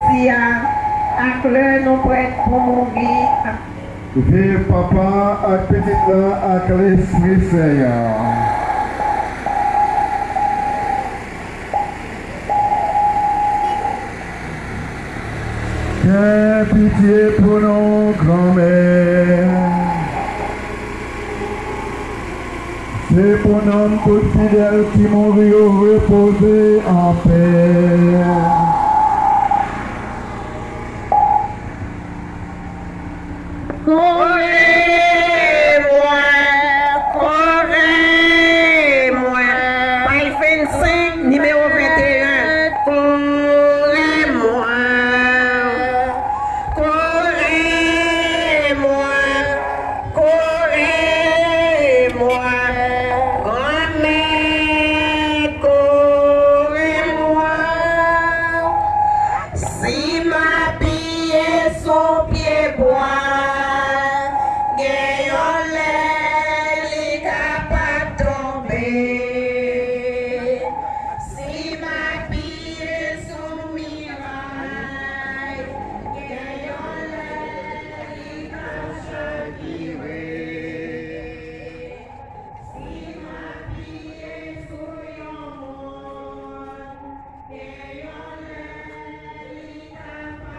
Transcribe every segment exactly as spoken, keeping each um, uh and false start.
Mesi a, ak lè nou prèt pou mouri. Viv Papa ak Pitit la ak Lespri Sen an. Gen pitye pou nou, Granmè. Se pou nanm tout fidèl ki mouri yo repoze anpè. Kore mwen, kore mwen. Paj vennsenk, nimewo venteyen. Kore mwen, kore mwen, kore mwen. Granmèt, kore mwen. Si m apiye sou pyebwa, gen yon lè li kapab tonbe. Si m apiye sou miray, gen yon lè li ka chavire. Si m apiye sou yon mòn, gen yon lè li kapab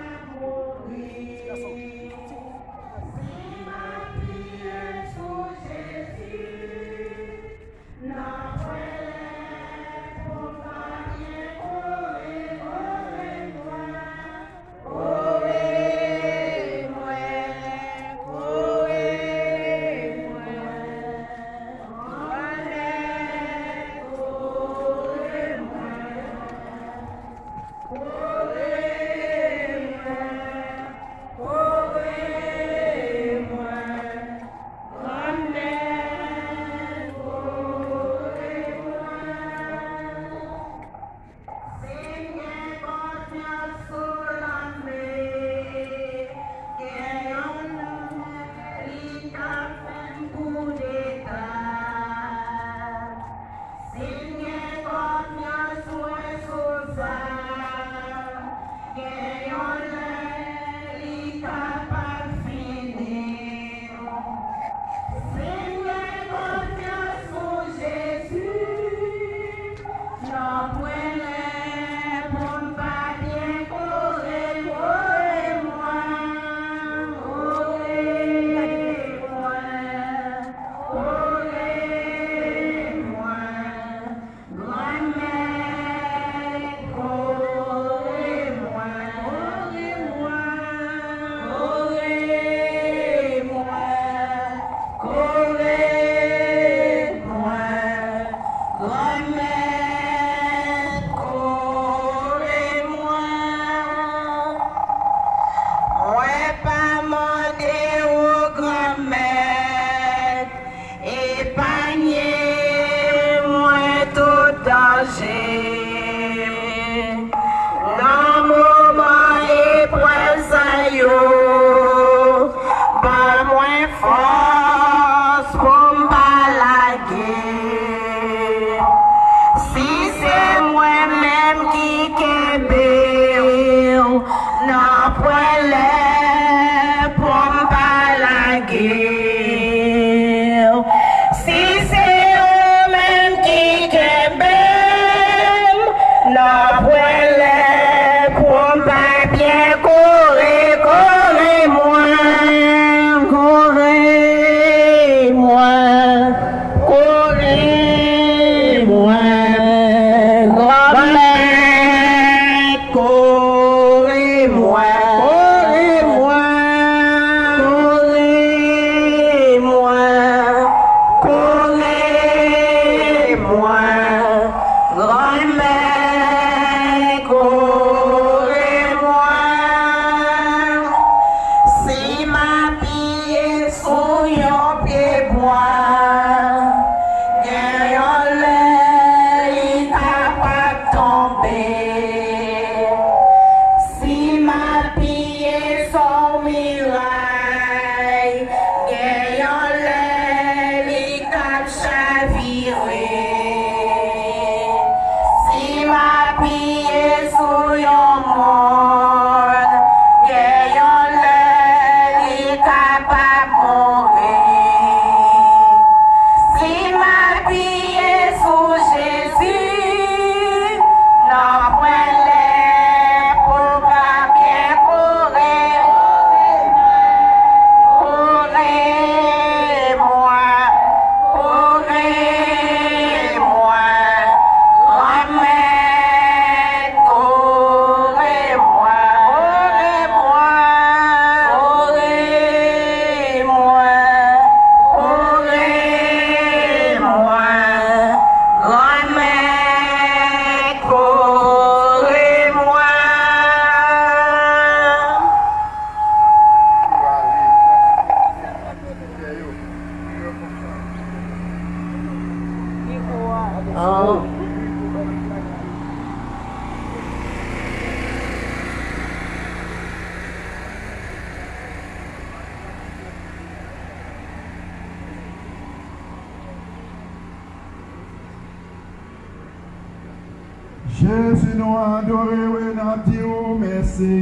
Jezi, nou adore w e n ap di w mèsi.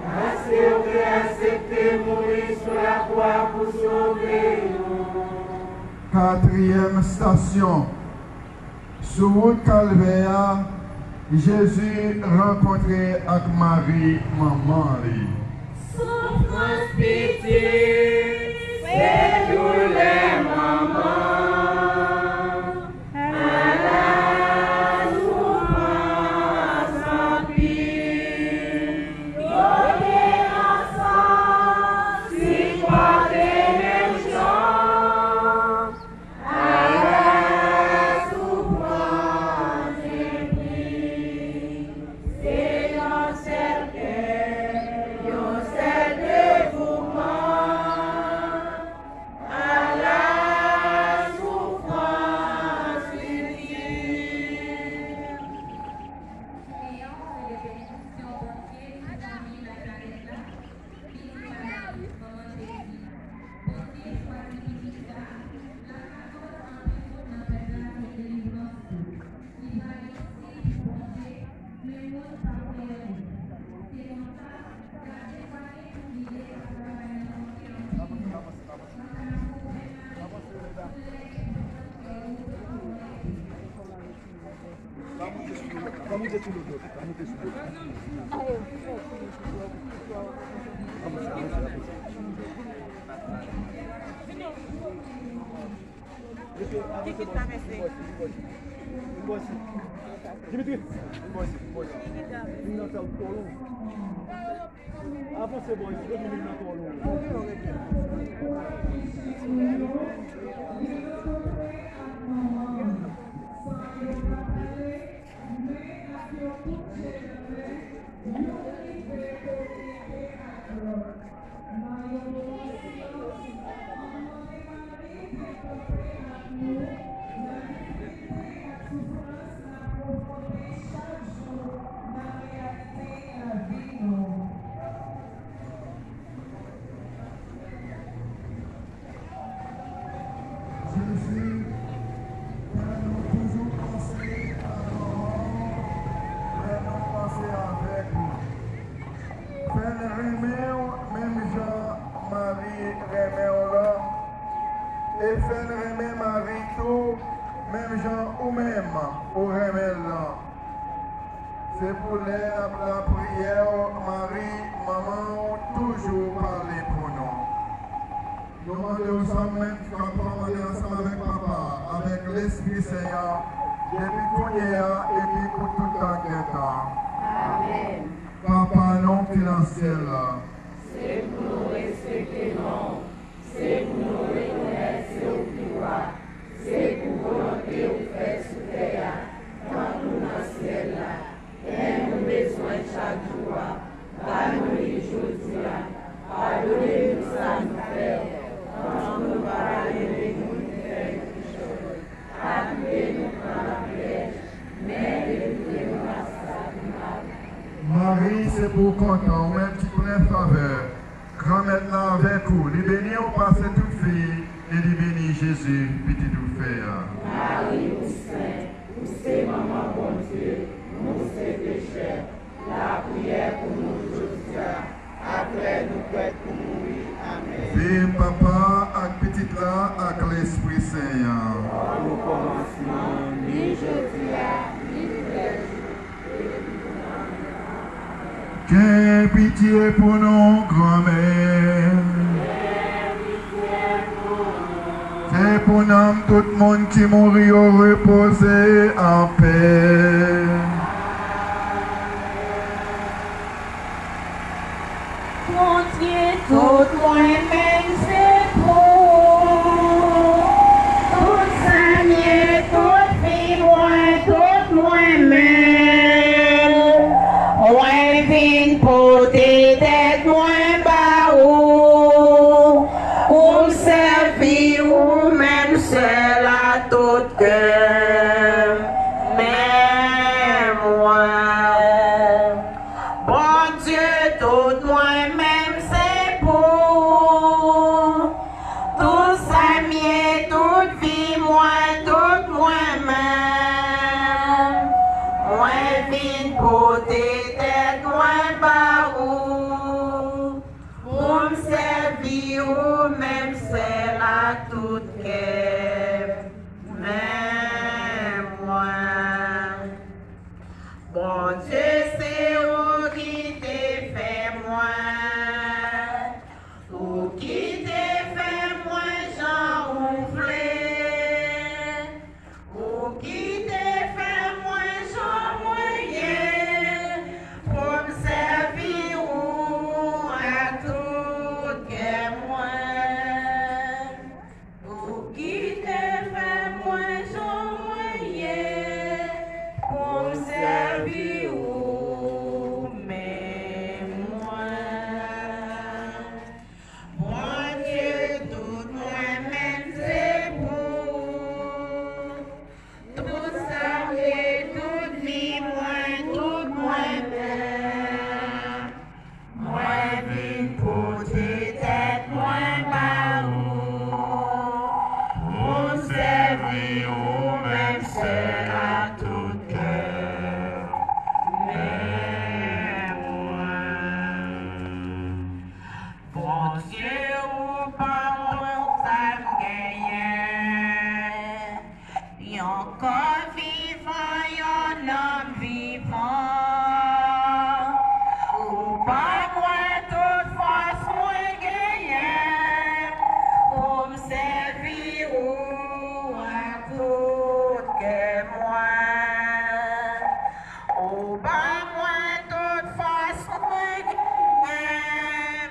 Paske w te aksepte mouri sou lakwa pou sove nou. Katriyèm estasyon. Sou wout Kalvè a, Jezi rankontre ak Mari, manman li. Soufrans pitit, se doulè manman. Ala soufrans anpil, yo te ansanm sipòte menm jan. Ala soufrans enpli, se yon sèl kè, yon sèl devouman. Ala soufrans itil. Kréyon se repetitsyon Bondye ki fòme nan planèt la. Pitit la, manman Jezi. Bondye chwazi pitit sa a, lakòz anpil moun nan pèp la jwenn delivrans tou. Li pral yon siy pou Bondye, men moun p ap wè li. Se konsa, gade mwayen Bondye ap travay nan yon kè anpil moun. Mwen ka pwouve Mari, doulè e soufrans kè yo tankou yon epe. Dimitri. Avanse, bòy, si yo vin nan twò lwen. Jezi, fè nou toujou panse a manman w lè nou panse avèk ou. Fè n renmen w menm jan Mari renmen w la, e fè n renmen Mari tou menm jan ou menm ou renmen l lan. Se pou lè n ap lapriyè w, Mari, manman w, toujou pale pou nou. Nou mande w sa menm k ap travay ansanm avèk Papa a, avèk Lespri Sen an, depi kounye a, epi pou tout tan gen tan. Amèn. Papa nou ki nan syèl la. Se pou nou respekte non w. Se pou nou rekonèt se ou ki wa. Se pou volonte w fèt sou tè a, tankou nan syèl la. Pen nou bezwen chak jou a, ba nou li jodi a. Padone nou sa nou fè, tankou nou padone moun ki fè nou kichòy. Pa kite nou pran nan pyèj, men delivre nou ak sa ki mal. Mari, se pou w kontan, ou menm ki plen favè. Granmèt la avèk ou, li beni w pase tout fi, e li beni Jezi, pitit ou fè a. Mari, ou sen, ou se manman Bondye, nou se pechè, lapriyè pou nou jodi a, ak lè nou prèt pou mouri. Amèn. Viv Papa ak Pitit la ak Lespri Sen an. Kòm o kòmansman, ni jodi a, ni toulèjou. Gen pitye pou nou, Granmèt. Fè pou nanm tout moun ki mouri yo repoze anpè. Bondye, tout mwen menm se pou ou. Tout sa m ye, tout vi mwen, tout mwen menm. Mwen vin pote tèt mwen ba ou. Ou m sèvi, ou menm sèl a tout kè m. Men mwen. Bondye, tout mwen menm se pou ou. Tout sa m ye, tout vi mwen, tout mwen menm. Mwen Bondye, ou ban mwen sa m genyen. Yon kò vivan, yon nanm vivan. Ou ban mwen tout fòs mwen genyen pou m sèvi ou ak tout kè mwen. Ou ban mwen tout fòs mwen genyen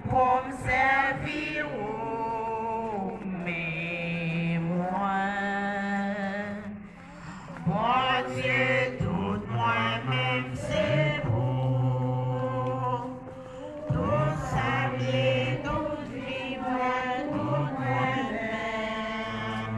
pou m sèvi ou, men mwen. Bondye, tout mwen menm se pou ou. Tout sa m ye, tout vi mwen, tout mwen menm.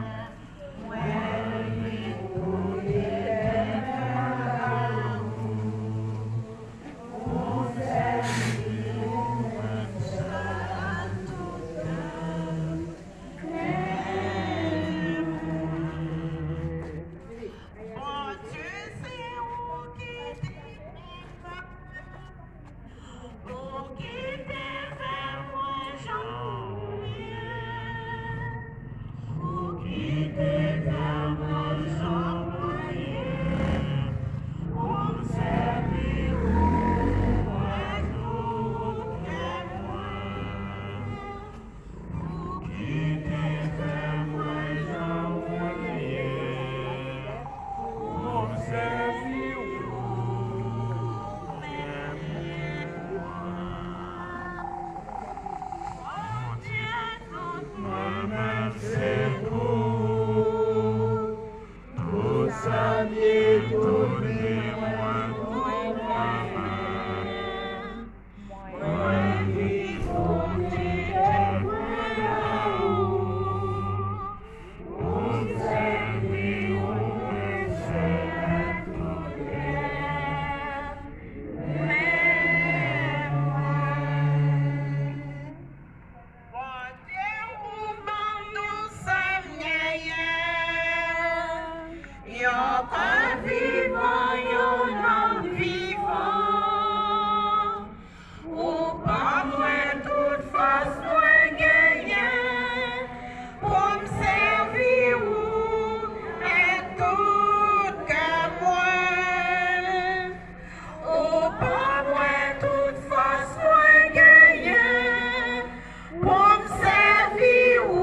Mwen vin pote tèt mwen ba ou. Bondye, ou ban nou sa m genyen. Yon kò vivan, yon nanm vivan. Ou ban mwen tout fòs mwen genyen pou m sèvi ou ak tout kè mwen. Ou ban mwen tout fòs mwen genyen pou m sèvi ou,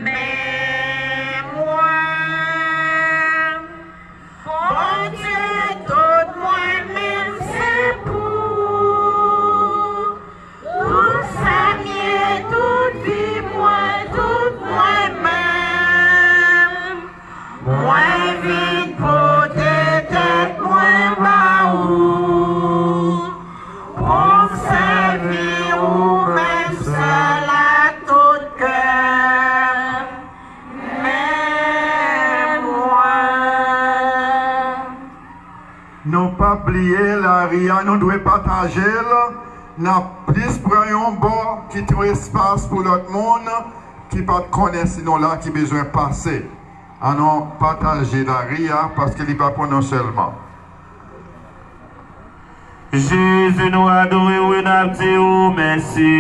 men mwen. Bondye, tout mwen menm se pou ou. Tout sa m ye, tout vi mwen, tout mwen menm. Mwen vin pote tèt mwen ba ou, pou m sèvi ou menm sèl ak tout kè m. Men mwen. Nou p ap bliye lari a, nou dwe pataje l. N ap plis pran yon bò, kite yon espas pou lòt moun ki pa t konnen si nou la, ki bezwen pase. Ann nou pataje lari a, paske li pa pou nou sèlman. Jezi, nou adore w e n ap di w mèsi.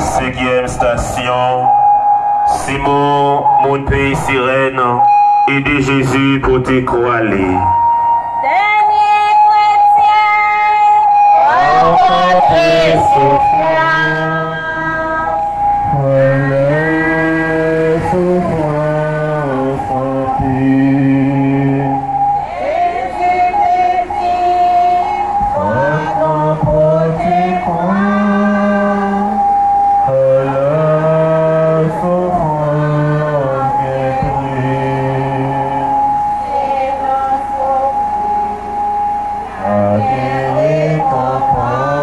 Senkyèm estasyon, Simon, moun peyi Sirèn, ede Jezi pote kwa li. Dènye kretyen rankontre soufrans. Lè soufrans anpil, Jezi te di, fòk nou pote kwa. Lè soufrans gen pri, a gen rekonpans.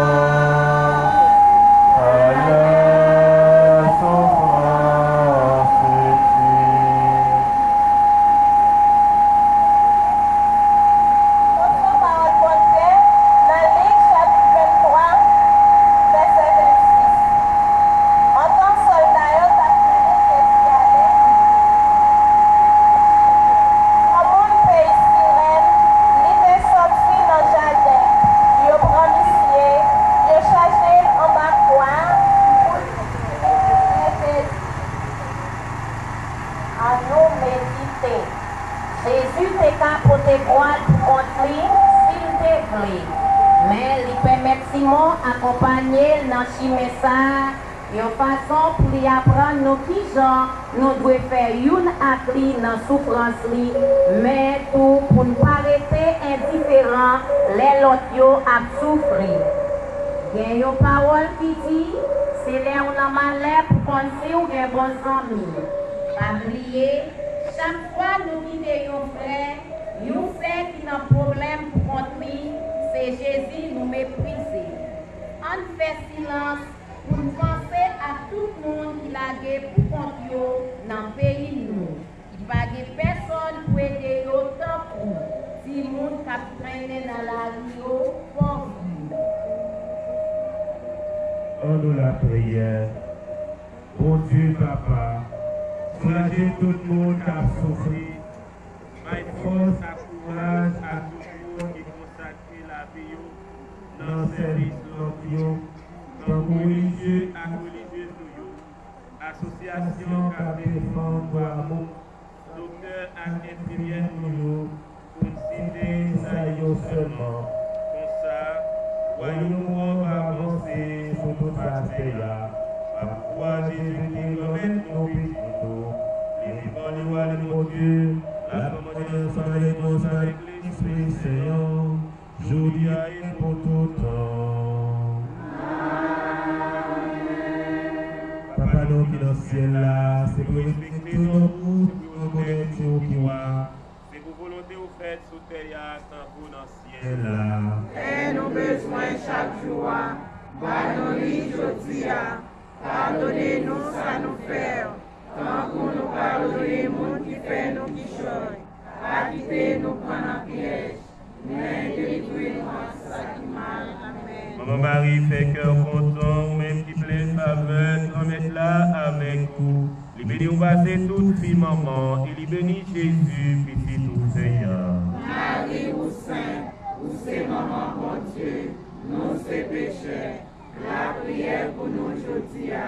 te kwa l pou kont li si l te vle. Men li pèmèt Simon akonpanye l nan chimen sa a yon fason pou li aprann nou kijan nou dwe fè youn ak li nan soufrans li, men tou pou n pa rete endiferan lè lòt yo ap soufri. Gen yon pawòl ki di, se lè w nan malè pou konn si w gen bon zanmi. Pa bliye, chak fwa nou kite yon frè, yon sè ki nan pwoblèm pou kont li, se Jezi nou meprize. Ann fè silans pou n panse ak tout moun ki lage pou kont yo nan peyi nou, ki pa gen pèsòn pou ede yo tankou timoun k ap trennen nan lari yo, pòv yo. Ann nou lapriyè. Bondye Papa, soulaje tout moun k ap soufri, bay fòs ak kouraj a tout moun ki konsakre lavi yo nan sèvis lòt yo, tankou relijye ak relijyez nou yo, asosyasyon k ap defann dwa moun, doktè ak enfimyè nou yo, pou n site sa yo sèlman. Konsa, wayòm ou an va avanse sou tout latè a, pa kwa Jezi ki Granmèt nou, Pitit nou, li vivan, li wa, li Bondye, la granmanyè ansanm avèk nou, ansanm avèk Lespri Sen an, jodi a e pou tout tan. Papa nou ki nan syèl la, se pou respekte non ou, se pou rekonèt se ou ki wa. Se pou volonte ou fèt sou tè a tankou nan syèl la. Pen nou bezwen chak jou a, ba nou li jodi a. Padone nou sa nou fè, tankou nou padone moun ki fè nou kichòy. Pa kite nou pran nan pyèj, men delivre nou ak sa ki mal. Amèn. Manman Mari, fè kè w kontan, ou menm ki plen favè, Granmèt la avèk ou. Li beni w pase tout fi manman, e li beni Jezi, pitit ou Seyè. Mari, ou sent, ou se manman Bondye, nou se pechè. Lapriyè pou nou jodi a,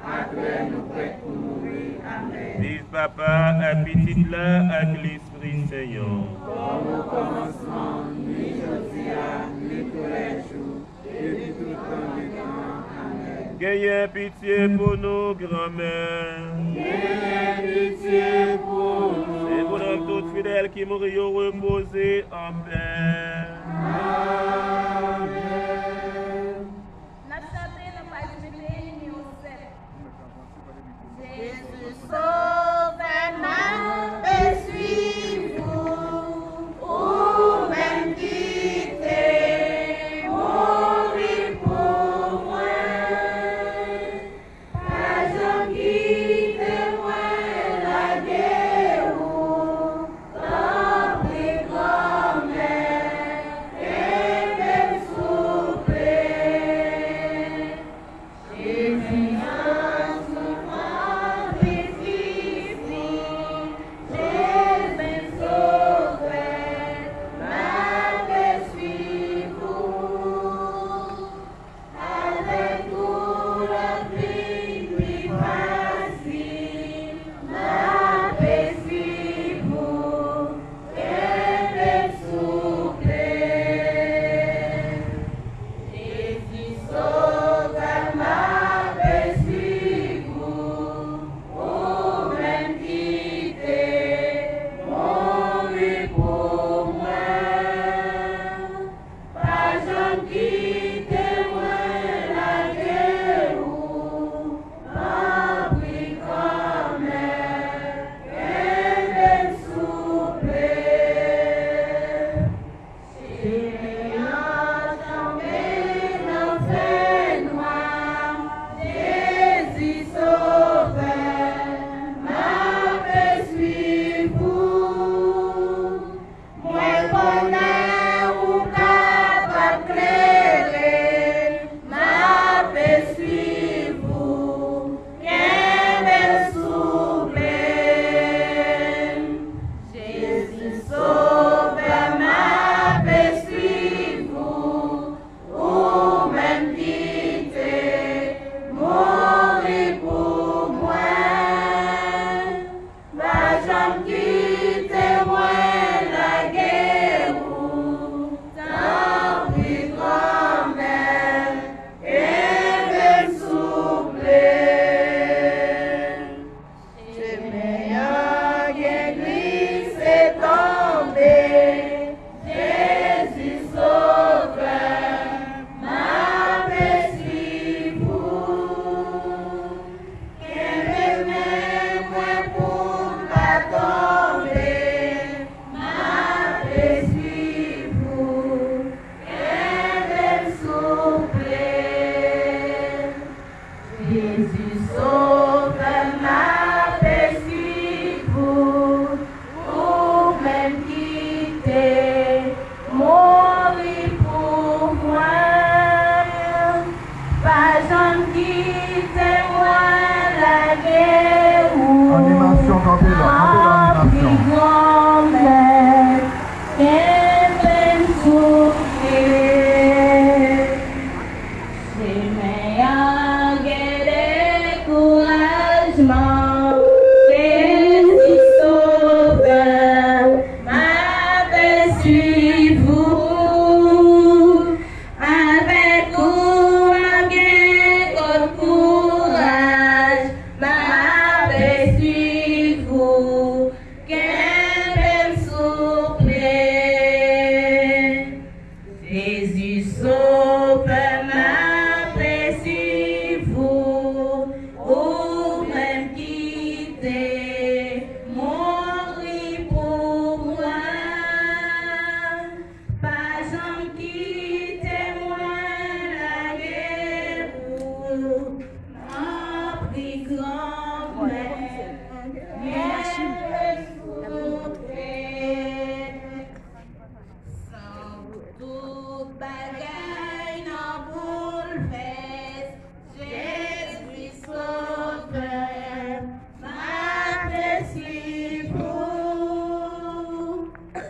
ak lè nou prèt pou mouri. Amèn. Viv Papa, ak Pitit la, ak Lespri Sen an. Kòm o kòmansman, ni jodi a, ni toulèjou, epi tout tan de tan. Amèn. Genyen pitye pou nou, Granmè. Genyen pitye pou nou. Se pou nanm tout fidèl ki mouri yo repoze anpè. Amèn. N ap chante nan paj venteyen, nimewo sèt. Jésus, Sauveur, m'a suivi, ou menm ki te mouri pou mwen. Pa janm kite mwen lage ou, tanpri, Granmè, kenbe m souple. Jezi, jan soufrans li difisil,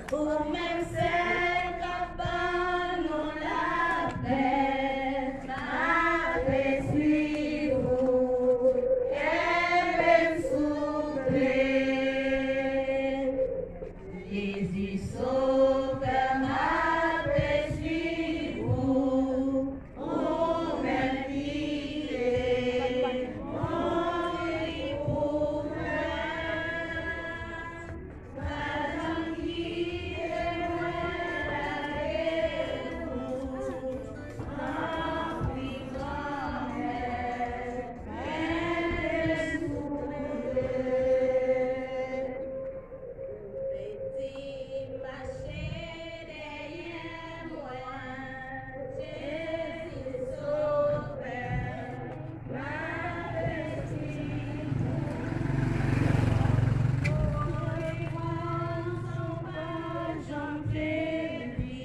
Ou menm sèl k ap ban nou lapè, m ap espliye ou, kenbe m souple. Jezi Sovè, m ap espliye ou, ou menm ki te mouri pou mwen. Pa janm kite mwen lage ou, tanpri Granmèt, kenbe m souple. Ou te di mache dèyè mwen, Jezi Sovè, m ap espliye ou, ou pran sa w pa janm febli.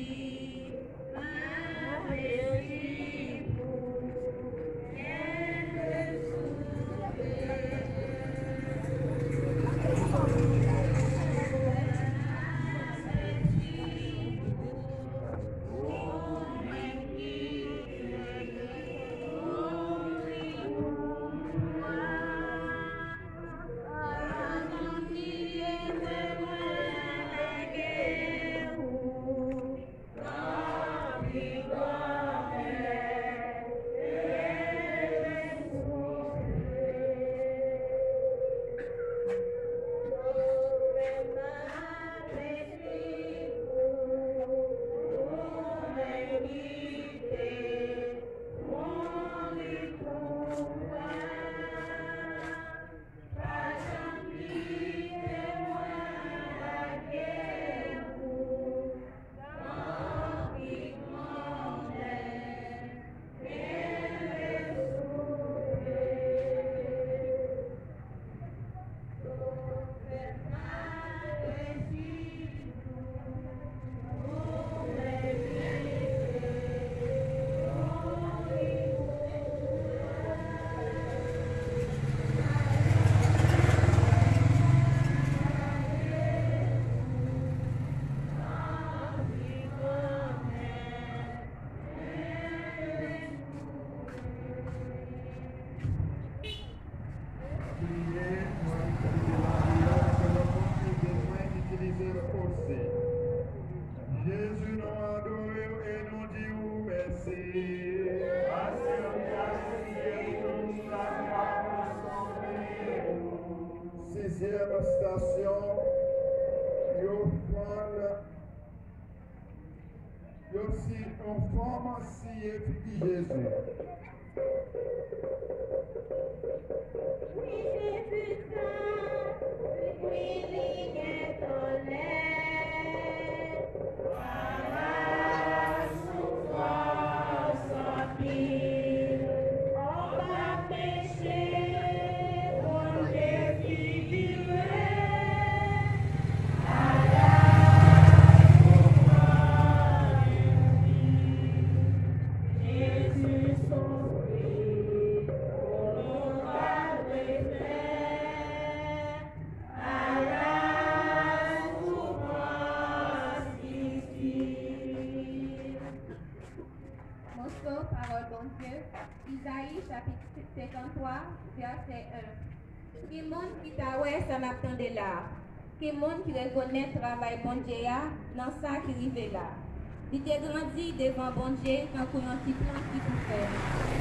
Priye, nou ap itilize Labib la, paske lòt moun ki bezwen itilize l osi. Jezi, nou adore w e nou di w mèsi. Paske w te aksepte pou nou sal la, nou adore w. Sizyèm estasyon, yo fann Yo si yon fanm siye figi Jezi. Li te pikan, wi, li gen tòlè. Ala soufrans anpil, anba peche, Bondye figire. Moso pawòl Bondye, Izayi chapit senkanntwa, vèsè en. Ki moun ki ta wè sa n ap tande la a? Ki moun ki rekonèt travay Bondye a nan sa ki rive la a? Li te grandi devan Bondye tankou yon ti plant ki pouse,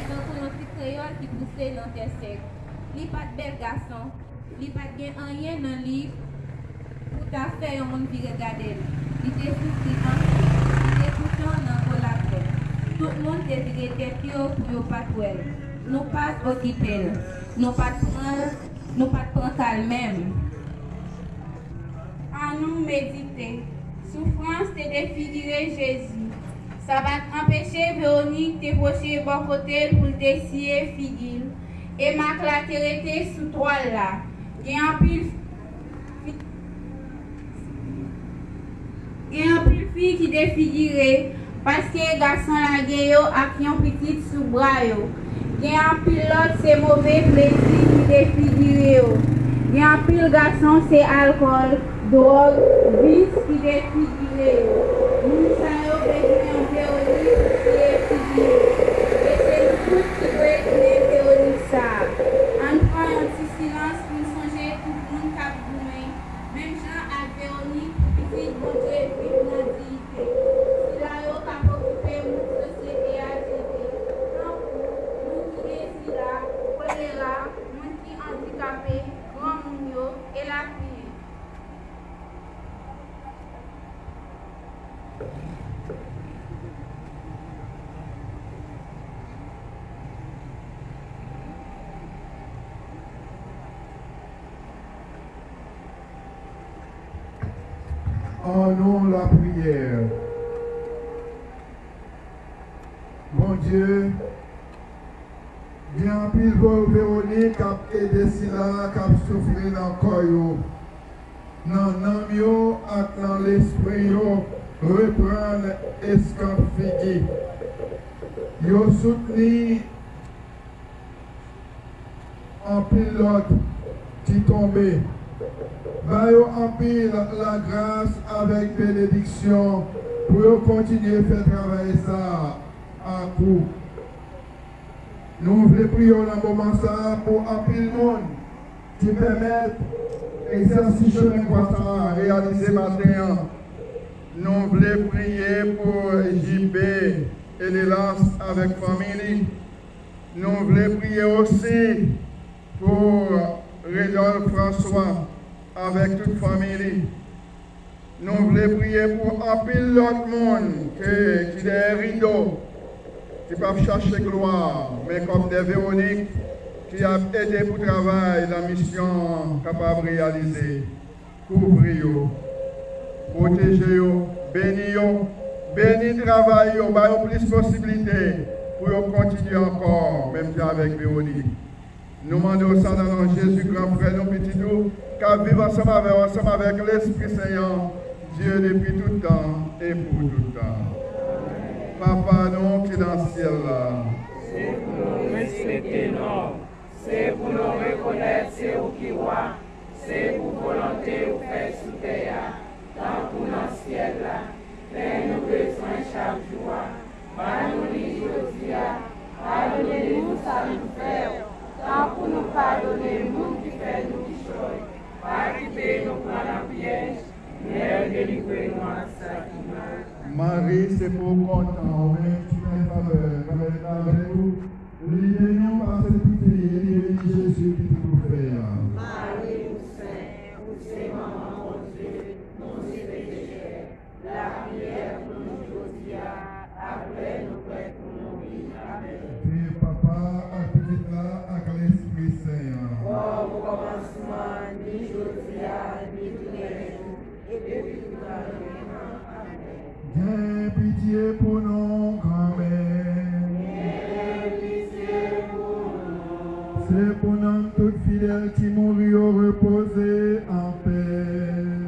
tankou yon ti kreyòl ki pouse nan tè sèk. Li pa t bèl gason, li pa t gen anyen nan li pou ta fè yon moun vire gade l. Li te soufri anpil. Li te toutan nan gwo lapenn. Tout moun te vire tèt yo pou yo pa t wè l. Nou pa t okipe l. Nou pa t pran l, nou pa t pran ka l menm. Annou medite. Soufrans te defigire Jezi. Sa pa t anpeche Vewonik te pwoche bò kote l pou l te siye figi l. E mak la te rete sou twal la. Gen anpil fi, gen anpil fi ki defigire paske gason lage yo ak yon pitit sou bra yo. Gen anpil lòt se move plezi ki defigire yo. Gen anpil gason se alkòl, dwòg, Vis ki defigire yo. Moun sa yo bezwen yon Vewonik pou siye figi yo. E se nou tout ki dwe tounen Vewonik sa a. Ann pran yon ti silans pou n sonje tout moun k ap goumen, menm jan ak Vewonik, pou pitit Bondye viv nan diyite. Sila yo k ap okipe moun sosyete a jete, tankou moun ki gen sida, kolera, moun ki andikape, granmoun yo, elatriye. An nou lapriyè. Bondye, gen anpil Vewonik k ap ede sila k ap soufri nan kò yo, nan nanm yo ak nan lespri yo reprann eskanp figi. Yo soutni anpil lòt ki tonbe. Ba yo anpil lagras avèk benediksyon pou yo kontinye fè travay sa a ak ou. Nou vle priye w nan moman sa a pou anpil moun ki pèmèt egzèsis chemen kwa sa a reyalize maten an. Nou vle priye pou J B Edelas avèk fanmi li. Nou vle priye osi pou Renol François avèk tout fanmi li. Nou vle priye pou anpil lòt moun ke, ki dèyè rido, ki p ap chache glwa, men kòm de Vewonik ki ap ede pou travay nan misyon an kapab reyalize. Kouvri yo, pwoteje yo, beni yo, beni travay yo, ba yo plis posiblite pou yo kontinye ankò, menm jan avèk Vewonik. Nou mande w sa nan non Jezi, gran frè nou, pitit ou, k ap viv ansanm avè w, ansanm avèk Lespri Sen an, Dye depi tout tan e pou tout tan. Papa nou ki nan syèl la. Se pou nou respekte non w. Se pou nou rekonèt se ou ki wa. Se pou volonte ou fèt sou tè a, tankou nan syèl la. Pen nou bezwen chak jou a, ba nou li jodi a. Padone nou sa nou fè w, tankou nou padone moun ki fè nou kichòy. Pa kite nou pran nan pyèj, men delivre nou ak sa ki mal. Mari, se pou w kontan, ou menm ki plen favè, Bondye avèk ou. Li beni w pase tout fi, e li beni Jezi, pitit ou fè a. Mari, ou sen, ou se manman Bondye, nou se pechè, lapriyè pou nou jodi a, ak lè nou prè pou mouri. Amèn. Viv Papa, ak Pitit la, ak Lespri Sen an. Kòm o kòmansman, ni jodi a, ni tounen jou, epi pou tout tan. Amèn. Gen pitye pou nou, Granmè. Gen pitye pou nou. Se pou nanm tout fidèl ki mouri yo repoze anpè. Amèn.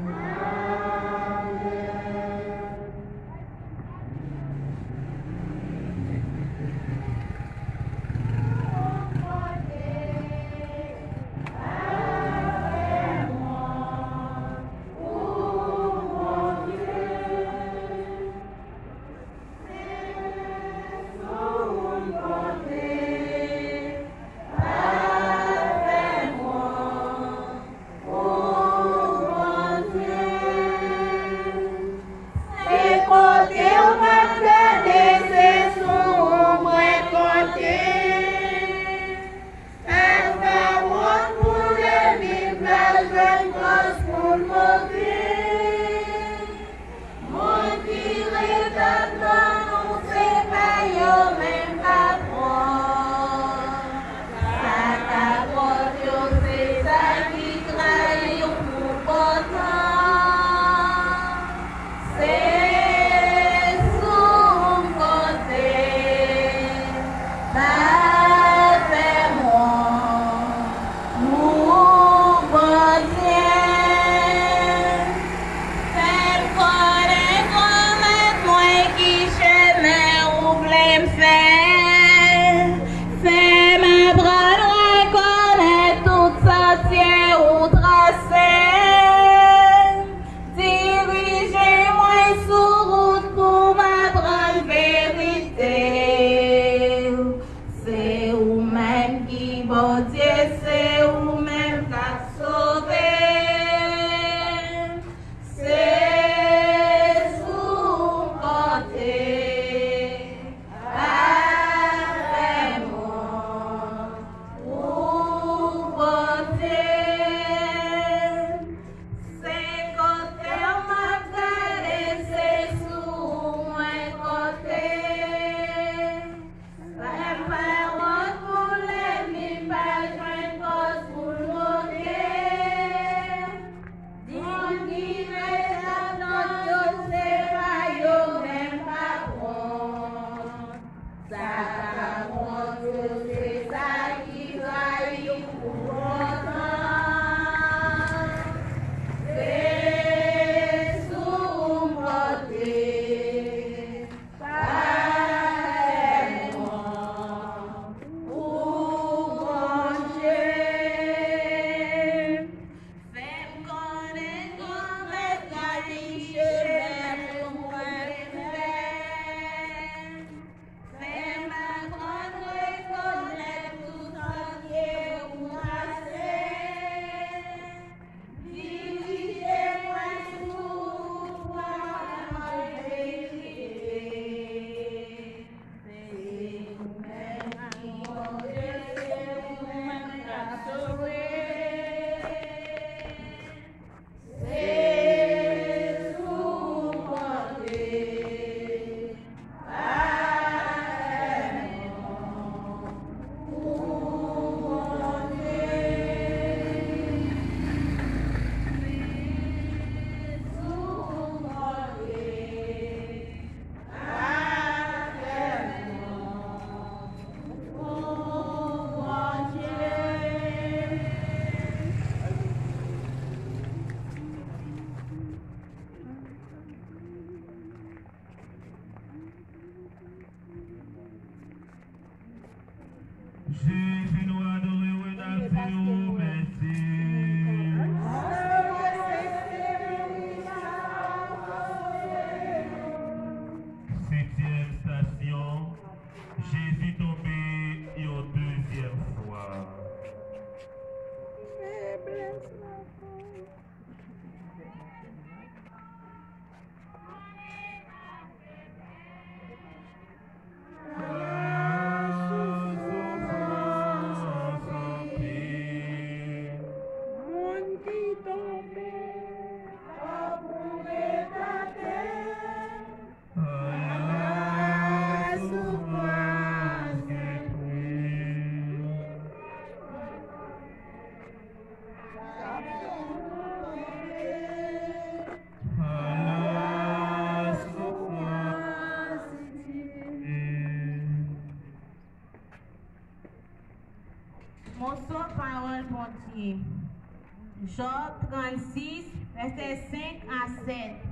Jòb trannsis, vèsè senk a sèt.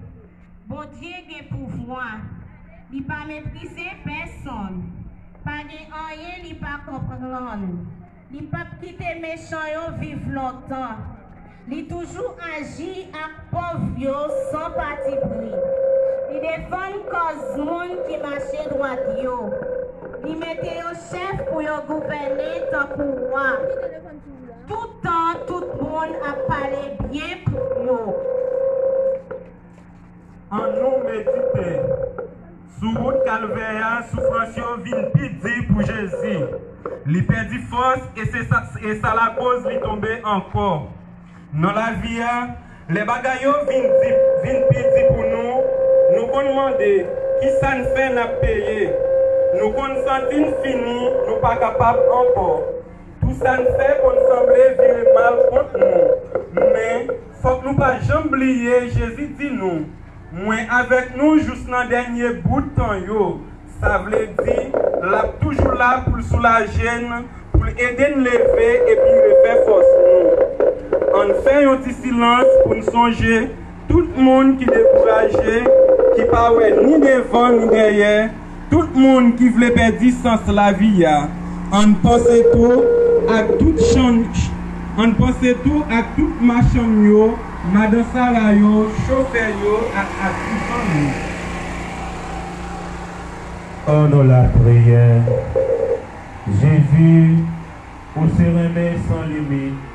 Bondye gen pouvwa. Li pa meprize pèsonn. Pa gen anyen li pa konprann. Li p ap kite mechan yo viv lontan. Li toujou aji ak pòv yo san patipri. Li defann kòz moun ki mache dwat yo. Li mete yo chèf pou yo gouvène tankou wa. Tout tan, tout moun ap pale byen pou yo. Annou medite. Sou wout Kalvè a, soufrans yo vin pi di pou Jezi. Li pèdi fòs e se sa, e sa lakoz li tonbe ankò. Nan lavi a, lè bagay yo vin di, vin pi di pou nou, nou konn mande, kisa n fè n ap peye? Nou konn santi n fini, nou pa kapab ankò. Tou sa n fè konn sanble vire mal kont nou. Men, fòk nou pa janm bliye Jezi di nou, mwen avèk nou jous nan dènye bout tan yo. Sa vle di, l ap toujou la pou l soulaje n, pou l ede n leve epi refè fòs nou. Ann fè yon ti silans pou n sonje tout moun ki dekouraje, ki pa wè ni devan ni dèyè, tout moun ki vle pèdi sans lavi a. Ann panse tou ak tout chan, ann panse tou ak tout machann yo, madan Sara yo, chofè yo ak, ak tout fanmi. An nou lapriyè. Jezi, ou se renmen san limit.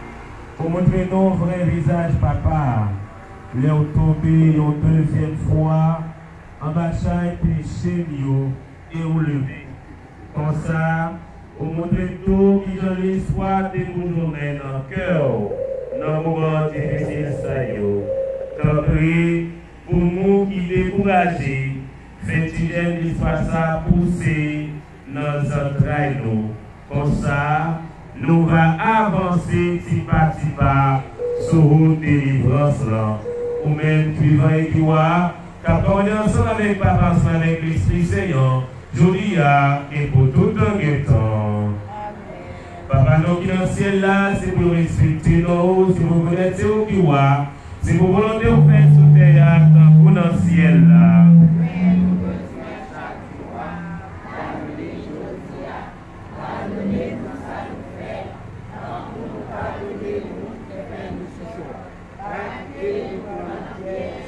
Ou montre nou vrè vizaj Papa a lè w tonbe yon dezyèm fwa anba chay peche n yo e w leve. Konsa, ou montre tou kijan lespwa te boujounen nan kè w nan moman difisil sa yo. Tanpri, pou nou ki dekouraje, fè ti jèm lespwa sa pouse nan zantray nou. Konsa, nou va avanse ti pa ti pa sou wout delivrans lan. Ou menm ki vivan e ki wa, k ap kòmande ansanm avèk Papa, ansanm avèk Lespri Sen an, jodi a e pou tout tan gen tan. Papa nou ki nan syèl la, se pou nou respekte non ou, se pou nou rekonèt se ou ki wa, se pou volonte w fèt sou tè a tankou nan syèl la. Padone nou sa nou fè, tankou nou padone moun ki fè nou tò. Pa kite nou pran nan pyèj,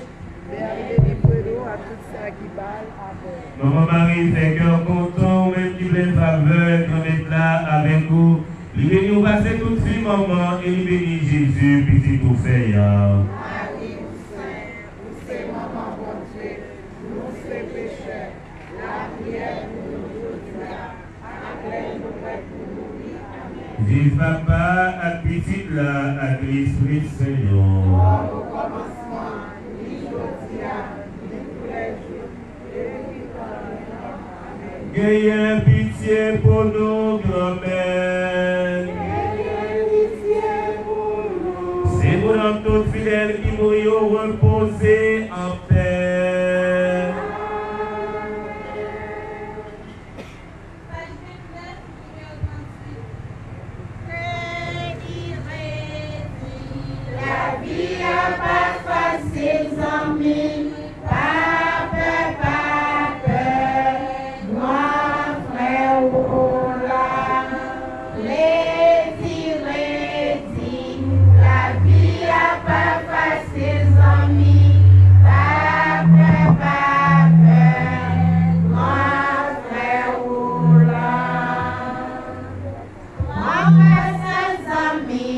men delivre nou a tout sa ki mal. Amen. Manman Mari, fè kè w kontan, ou menm ki plen favè, Granmèt la avèk ou. Li beni w pase tout fi manman, e li beni Jezi, pitit ou fè a. Mari, ou sen, ou se manman Bondye, nou se pechè, lapriyè pou nou jodi a. Viv Papa, ak Pitit la, ak Lespri Sen an. Genyen pitye pou nou, Granmèt. Se pou nanm tout fidèl ki mouri yo repoze anpè. Paj vennèf, nimewo tranntuit. Redi, redi, lavi a pa fasil, zanmi. Pa pè, pa pè, gran frè ou la. Redi, redi, lavi a pa fasil, zanmi. Pa pè, pa pè, gran frè ou la. Pran kouray, zanmi,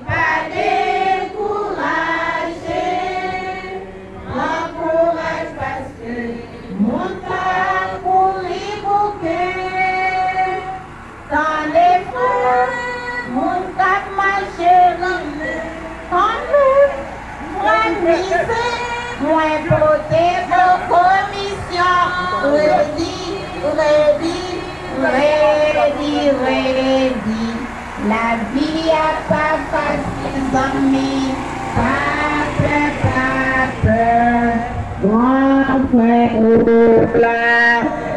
pa dekouraje. Pran kouraj, paske moun k ap kouri bouke. Tande frè, moun k ap mache kanmenm. Mwen mize, mwen pote bò komisyon. Redi, redi, redi, redi. Lavi a pa fasil, zanmi. Pa pè, pa pè. Gran frè ou la.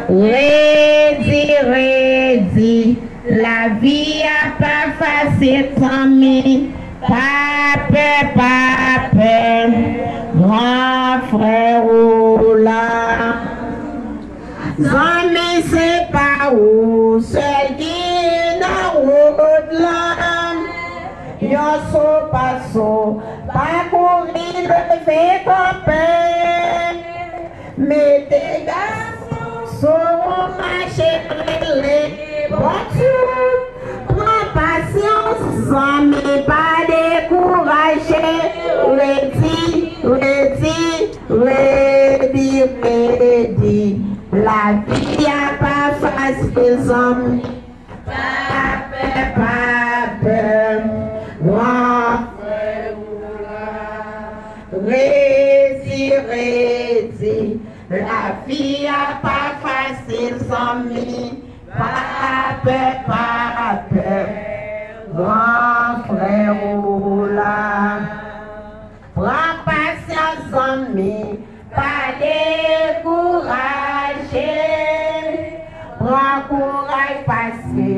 Redi, redi. Lavi a pa fasil, zanmi. Pa Pè pa pè, gran frè ou la. Zanmi, se pa ou sèl ki nan wout la. Yon so pa so, pa kouri, leve kanpe. Mete gason sou ou, mache rele Bondye. Pran pasyans, zanmi, pa dekouraje. Redi, redi, redi, redi. Lavi a pa fasil, zanmi. Pa pè, pa pè, gran frè ou la. Redi, redi, lavi a pa fasil, zanmi. Pa pè, pa pè, gran frè ou la. Pran pasyans, zanmi, pa dekouraje. Pran kouraj, paske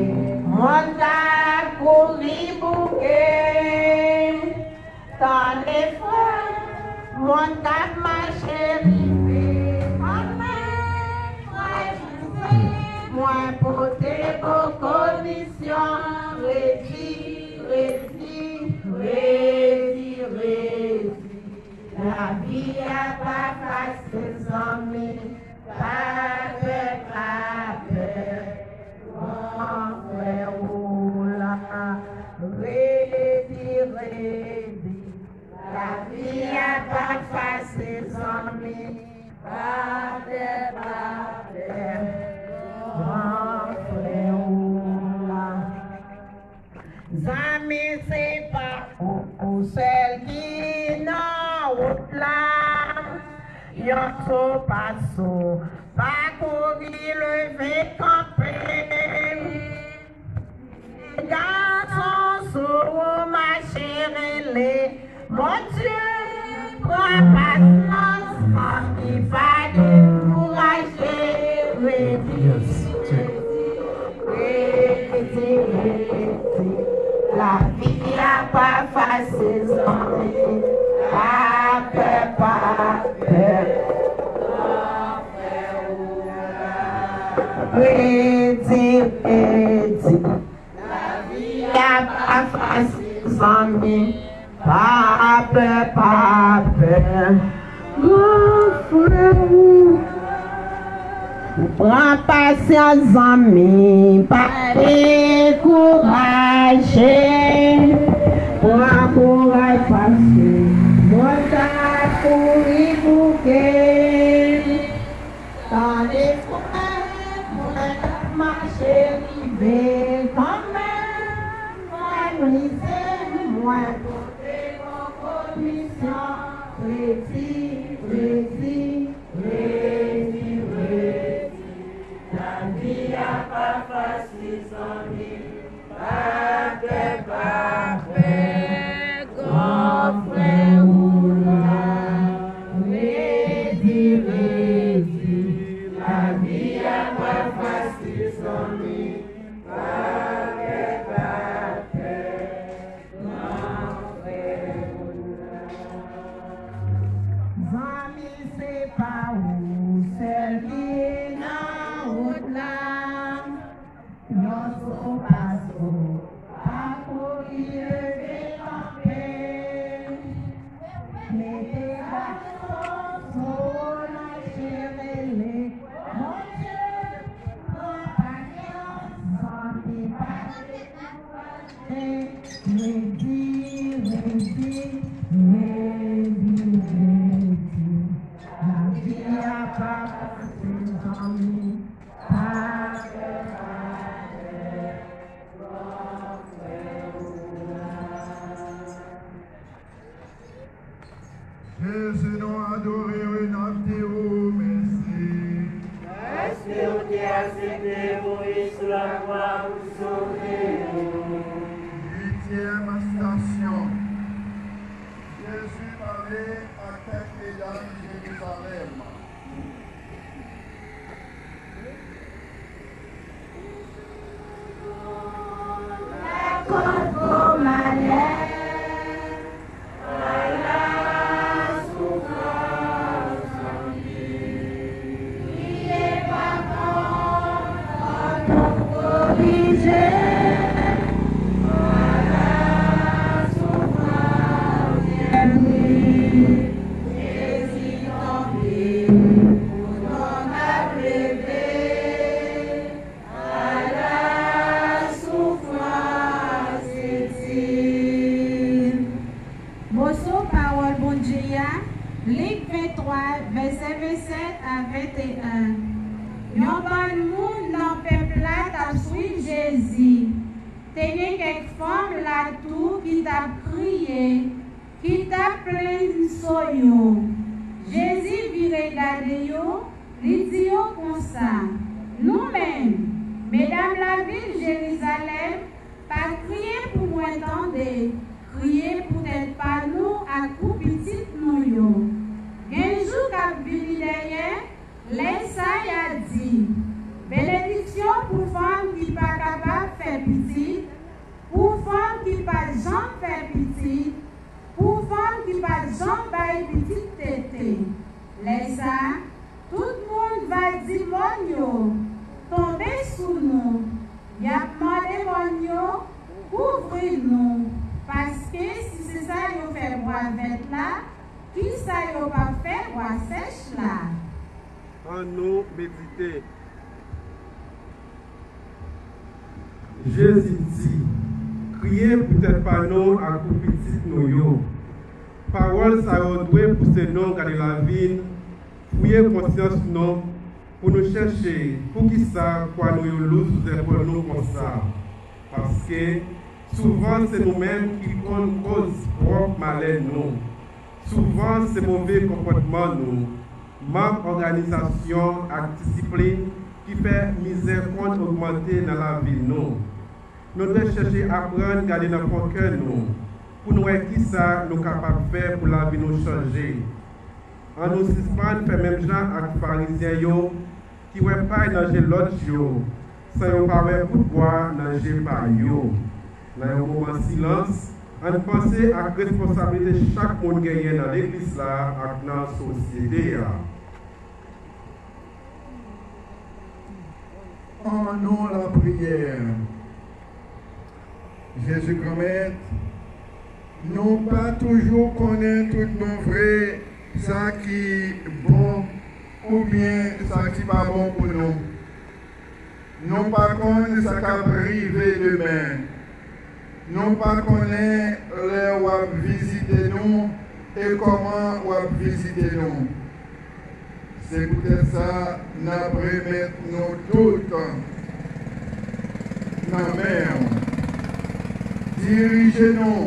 mòn k ap kouri bouke. Tande frè, mòn k ap mache rive. Anmè, frè Jose, mwen pote bon komisyon. Redi, redi, redi, redi. Lavi a pa fasil, zanmi. Pa pè, pa pè, gran frè ou la. Redi, redi. Lavi a pa fasil, zanmi. Pa pè, pa pè, gran frè ou la. Zanmi, se pa ou sèl ki nan wout la. Yon so pa so, pa kouri, leve kanpe. Gason sou ou, mache rele Bondye. Pran pasyans, zanmi, pa dekouraje. Redi, redi, redi, redi. Lavi a pa fasil, zanmi. Pa pè, pa pè. Redi, redi. Lavi a pa fasil, zanmi. Pa pè, pa pè, gran frè ou. Pran pasyans, zanmi, pa dekouraje. Pran kouraj, paske mòn k ap kouri bouke. Tande frè, mwen ap mache rive kanmenm. Frè Moyiz, mwen pote bon komisyon. Redi, redi, redi, redi. Lavi a pa fasil, zanmi. Pa pè, pa pè, gran frè ou la. Redi, redi, lavi a pa fasil, zanmi. Pa pè, pa pè, gran frè ou la. Zanmi, se pa ou sèl ki nan wout la. Yon so pa so, pa kouri, leve kanpe. Mete gason sou ou, mache rele Bondye. Pran pasyans, zanmi, pa dekouraje. Redi, redi, redi, redi. Lavi a pa fasil, zanmi. Jezi, nou adore w e n ap di w mèsi. Paske w te aksepte mouri sou lakwa pou sove nou. Uityèm estasyon. Jezi pale ak kèk medam Jerizalèm. Lakoz bon malè, Pou non ap leve a la soufrans itil. Moso pawòl Bondye a, Lik venntwa, vèsè vennsèt a venteyen. Yon bann moun nan pèp la t ap swiv Jezi. Te gen kèk fanm la tou ki t ap kriye, ki t ap plenn so yo. Jezi vire gade yo, li di yo konsa, nou menm, medam lavil Jerizalèm, pa kriye pou mwen tande, kriye pou tèt pa nou ak pou pitit nou yo. Gen jou k ap vini dèyè, lè Esaya di, benediksyon pou fanm ki pa kapab fè pitit, pou fanm ki pa t janm fè pitit, pou fanm ki pa t janm bay pitit tete. Lè sa a, tout moun va di mòn yo, tonbe sou nou. Y ap mande mòn yo, kouvri nou, paske si se sa yo fè bwa vèt la, ki sa yo p ap fè bwa sèch la? Annou medite. Jezi di, kriye pou tèt pa nou ak pou pitit nou yo. Pawòl sa yo dwe pouse nou gade lavi n, fouye konsyans nou, pou nou chèche poukisa kwa nou yo lou sou zèpòl nou konsa. Paske, souvan se nou menm ki konn koz pwòp malè nou. Souvan se move konpòtman nou, mank òganizasyon ak disiplin ki fè mizè konn ogmante nan lavi nou. Nou dwe chèche aprann gade nan fon kè nou pou n wè kisa nou kapab fè pou lavi nou chanje. Annou sispann fè menm jan ak Farizyen yo ki wè pay nan je lòt yo, san yo pa wè bout bwa nan je pa yo. Nan yon moman silans, ann panse ak responsablite chak moun genyen nan legliz la ak nan sosyete a. Annou lapriyè. Jezi Granmèt, nou pa toujou konnen tout bon vre sa ki bon oubyen sa ki pa bon pou nou. Nou pa konn sa k ap rive demen. Nou pa konnen lè w ap vizite nou e kòman w ap vizite nou. Se poutèt sa, n ap remèt nou tout nan men w. Dirije nou,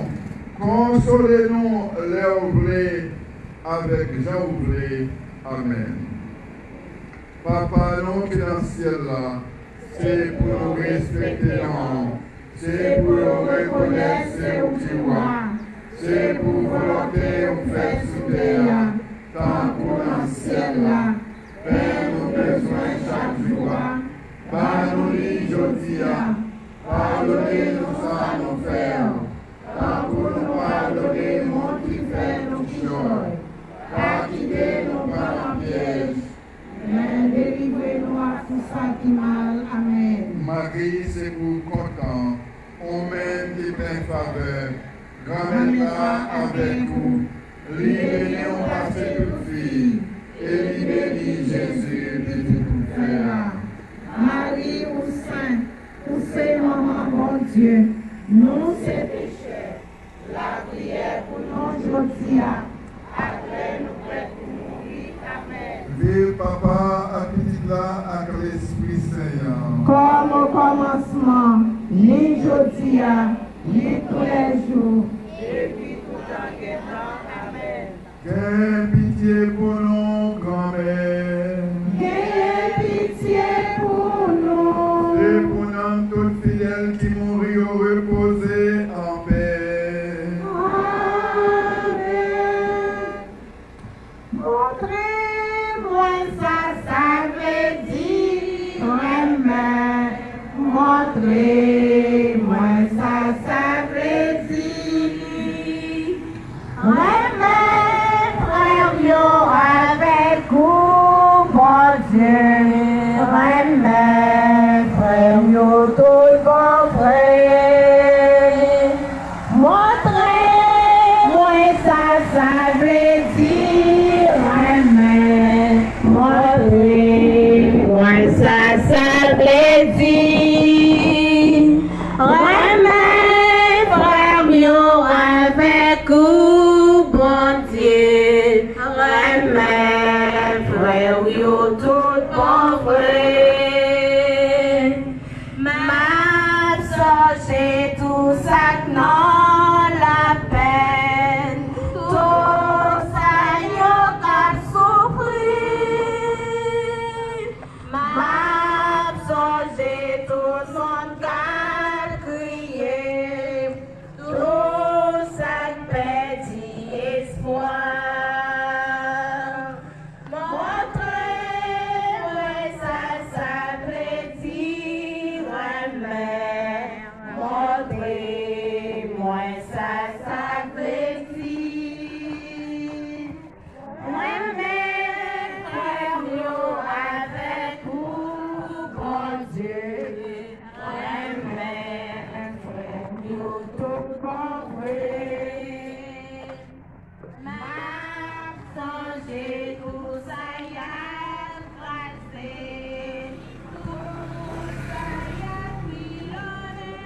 konsole nou lè w vle, avèk jan w vle. Amèn. Papa nou ki nan syèl la, se pou nou respekte non w. Se pou yo rekonèt se ou ki wa. Se pou volonte ou fèt sou tè a, tankou nan syèl la. Pen nou bezwen chak jou a, ba nou li jodi a. Padone nou sa nou fè yo, tankou nou padone moun ki fè nou kichòy. Pa kite nou pran nan pyèj, men delivre nou ak tout sa ki mal. Amèn. Mari, se pou w kontan, ou menm ki plen favè, Granmèt la avèk ou. Li beni w pase tout fi, e li beni Jezi, pitit ou fè a. Mari, ou sent, ou se manman Bondye. Nou se pechè. Lapriyè pou nou jodi a, ak lè nou prèt pou mouri. Amèn. Viv Papa ak Pitit la ak Lespri Sen an. Kòm o kòmansman, ni jodi a, ni toulèjou, epi toutan gen tan. Amèn. Genyen pitye pou nou, Granmèt. Genyen pitye pou nou. Se pou nanm tout fidèl ki mouri yo repoze anpè. Amèn. Montre mwen sa sa vle di renmen. Montre mwen sa sa vle di renmen frè m yo avèk gou, Bondye. Renmen frè m yo tout bon vre. Montre mwen sa sa vle di renmen. Frè yo tout bon vre. M ap sonje tou sa k nan lapenn, tou sa yo k ap soufri. M ap sonje tout moun k ap kriye, tou sa k pèdi espwa. Montre mwen sa sa vle di renmen. Montre mwen sa sa vle di. Renmen frè m yo avèk ou, Bondye. Renmen frè m yo tout bon vre. M ap sonje tou sa y ap kraze, tou sa y ap pilonnen.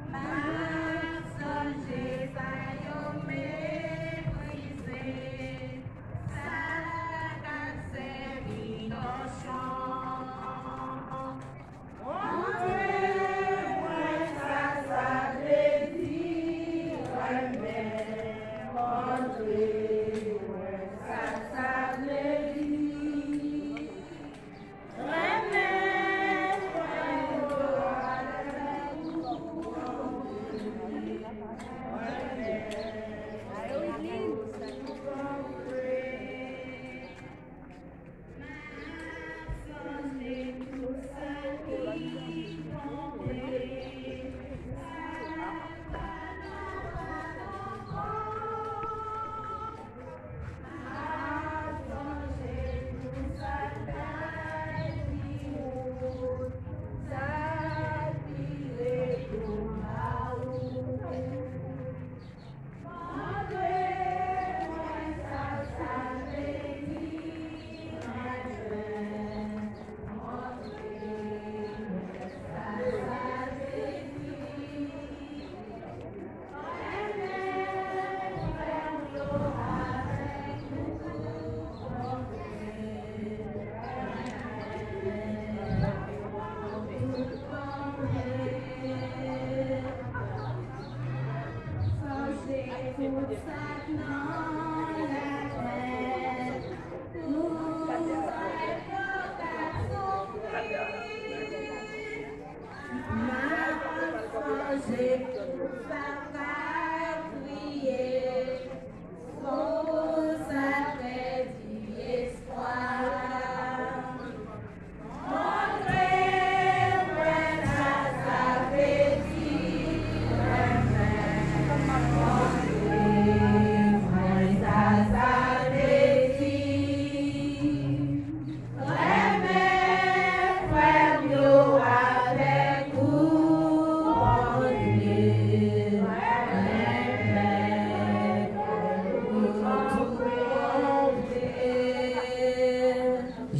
M ap sonje sa yo meprize, sa k ap sèvi tòchon. Montre mwen sa sa vle di renmen. Montre mwen sa sa vle di renmen.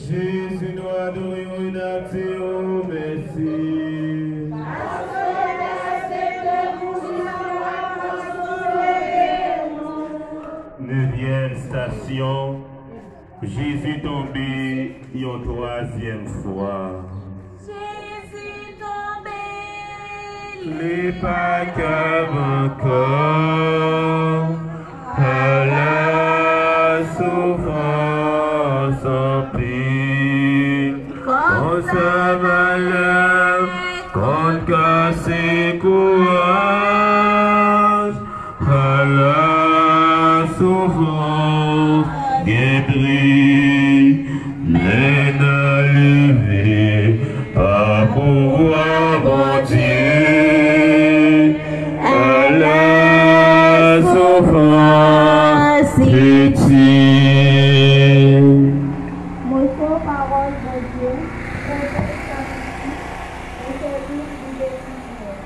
Jezi, nou adore w e n ap di w mèsi. Nevyèm estasyon, Jezi tonbe yon twazyèm fwa. Jezi tonbe, li pa kab ankò. A la soufrans anpil, konsa malè konn kase kouraj. A la soufrans gen pri, men n a leve pa pouvwa Bondye. A la soufrans itil. Mwen fè pawòl Bondye, Bondye sa itil, mwen fè doub li bezwen.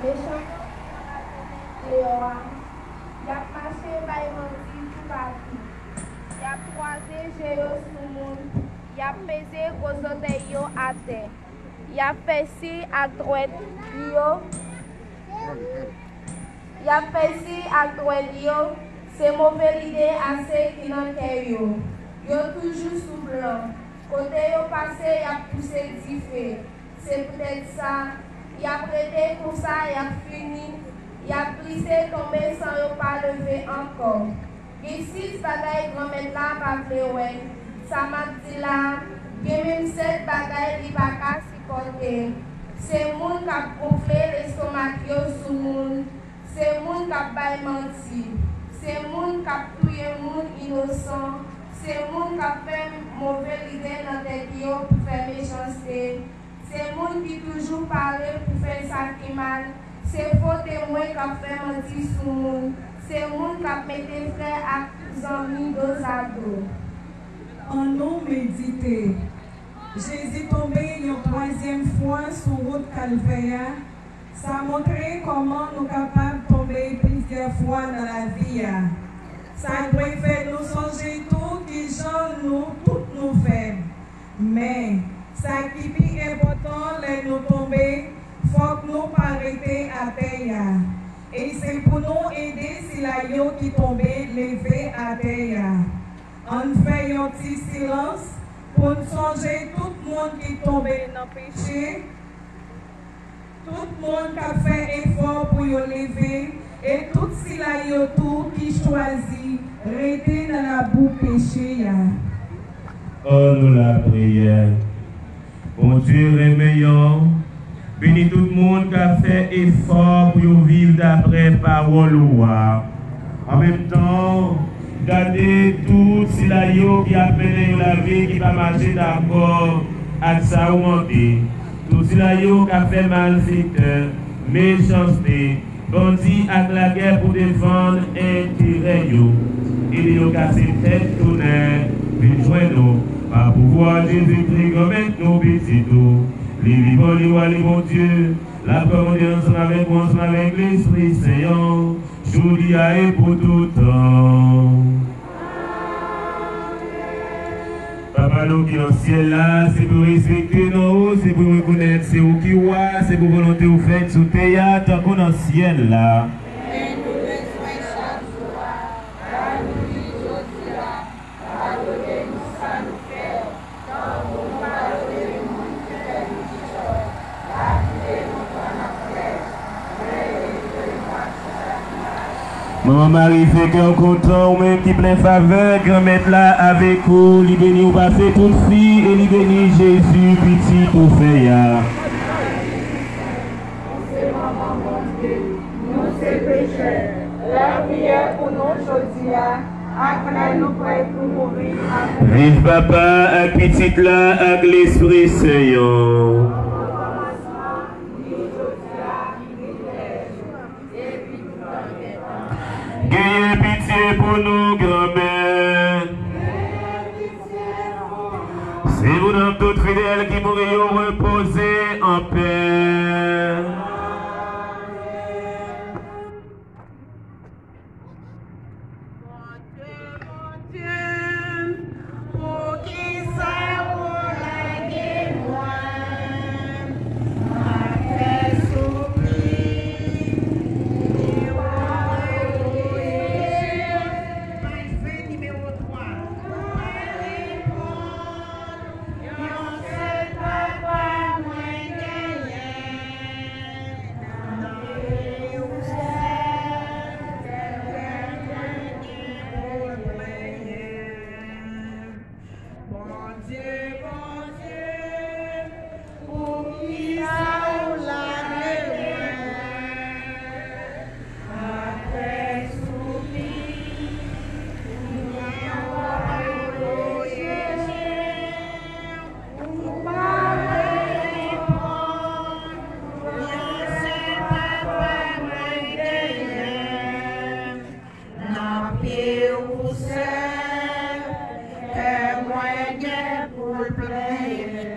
Mechan yo pral atake deyò a, y ap mache bay manti toupatou. Y ap kwaze je yo sou moun, y ap peze gwo zòtèy yo atè. Y ap fè siy ak dwèt yo, y ap fè siy ak dwèt yo, Se move lide ase ki nan kè yo. Yo toujou sou plan. Kote yo pase, y ap pouse dife. Se poutèt sa, y ap rete konsa, y ap fini, y ap glise tonbe san yo pa leve ankò. Gen sis bagay Granmèt la pa vle wè. Sa m ap di la, gen menm sèt bagay li pa ka sipòte. Se moun k ap gonfle lestomak yo sou moun. Se moun k ap bay manti. Se moun k ap touye moun inosan. Se moun k ap fè move lide nan tèt yo pou fè mechanste. Se moun ki toujou pare pou fè sa ki mal. Se fo temwen k ap fè manti sou moun. Se moun k ap mete frè ak zanmi dozado. Annou medite. Jezi tonbe yon twazyèm fwa sou wout Kalvè a. Sa montre kòman nou kapab tonbe plizyè fwa nan lavi a. Sa dwe fè nou sonje tou kijan nou tout nou fèb. Men, sa ki pi enpòtan, lè nou tonbe, fòk nou pa rete atè a. E se pou nou ede sila yo ki tonbe leve atè a. Ann fè yon ti silans pou n sonje tout moun ki tonbe nan peche, tout moun k ap fè efò pou yo leve, e tout sila yo tou ki chwazi rete nan labou peche a. Annou lapriyè. Bondye renmen yo. Beni tout moun k ap fè efò pou yo viv daprè pawòl ou a. An menm tan, gade tout sila yo ki ap mennen yon lavi ki pa mache dakò ak sa ou mande. Tout sila yo k ap fè malfektè, mechanste, bandi ak lagè pou defann enterè yo. Ede yo kase tèt tounen vin jwenn ou. Pa pouvwa Jezikri, Granmèt nou, Pitit ou. Li vivan, li wa, li Bondye. L ap goumen ansanm avèk ou, ansanm avèk Lespri Sen an, jodi a e pou tout tan. Papa nou ki nan syèl la, se pou yo respekte non ou, se pou yo rekonèt se ou ki wa, se pou volonte ou fèt sou tè a tankou nan syèl la. Pen nou bezwen chak jou a, ba nou li jodi a. Padone nou sa nou fè, tankou nou padone moun ki fè nou ti tò. Pa kite nou pran nan pyèj, men delivre nou ak sa ki mal. Manman Mari, fè kè w kontan, ou menm ki plen favè, Granmèt la avèk ou, li beni w pase tout fi, e li beni Jezi, pitit ou fè a. Nou se manman Bondye, nou se pechè. Lapriyè pou nou jodi a, ak lè nou prè pou mouri. Viv Papa ak Pitit la ak Lespri Sen an. Genyen pitye pou nou, Granmèt. Se pou nanm tout fidèl ki mouri yo repoze anpè. Bondye, Bondye, poukisa w lage mwen? M ap fè soupli, nimewo de. Paj ven, nimewo twa. Mwen reponn, yon sèl Papa mwen genyen. Bondye, Bondye, poukisa w lage mwen? Apre soupi, mwen woye je. Ou pa vle reponn, yon sèl Papa mwen genyen. Nan pye ou sèl, kè mwen gen pou l plenyen.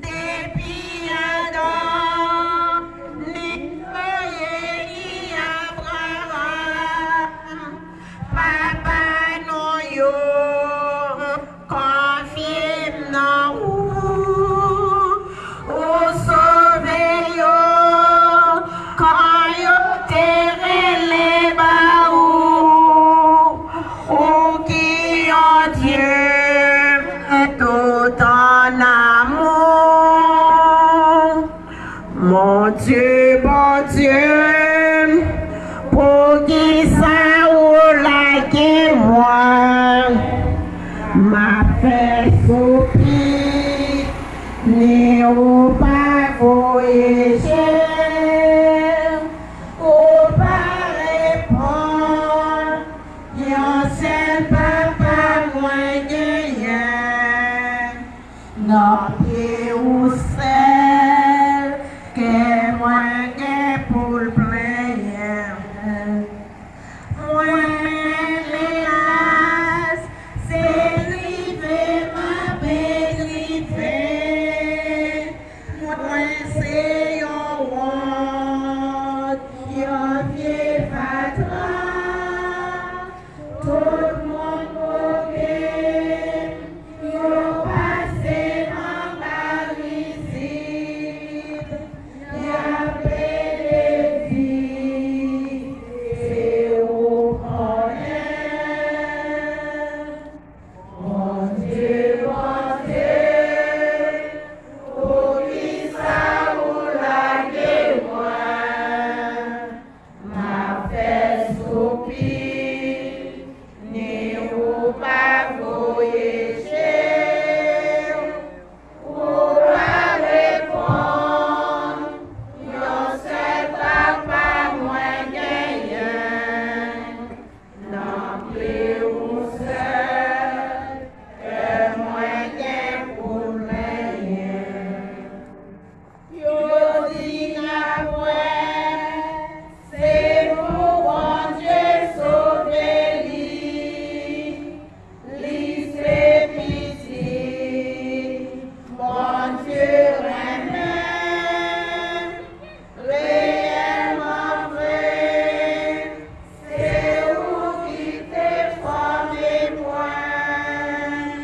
Depi Adan, li voye li Abraram, papa nou yo, konfye m nan ou, ou sove yo, kan yo te rele ba ou. Dieu est tout en amour. Mon Dieu, mon Dieu, poukisa ou lage mwen? M ap fè soupi, ni ou pa voye je, ou pa reponn. Yon sèl papa mwen genyen, nan pye ou sèl, kè mwen gen pou l plenyen. Mwen menm, elas, se drive m ape drive. Mwen se yon wont, yon vye fatra. Tout moun moke m, yo pase anba rizib, y ap plede di, se ou konnen. Bondye, Bondye, poukisa ou lage mwen? M ap fè soupi, ni ou pa voye je, ou pa reponn. Yon sèl papa mwen genyen, nan pye ou sèl, kè mwen gen pou plenyen. Yo di n ap wè, se pou Bondye sove li, li se pitit Bondye renmen. Reyèlman vre, se ou ki te fòme mwen,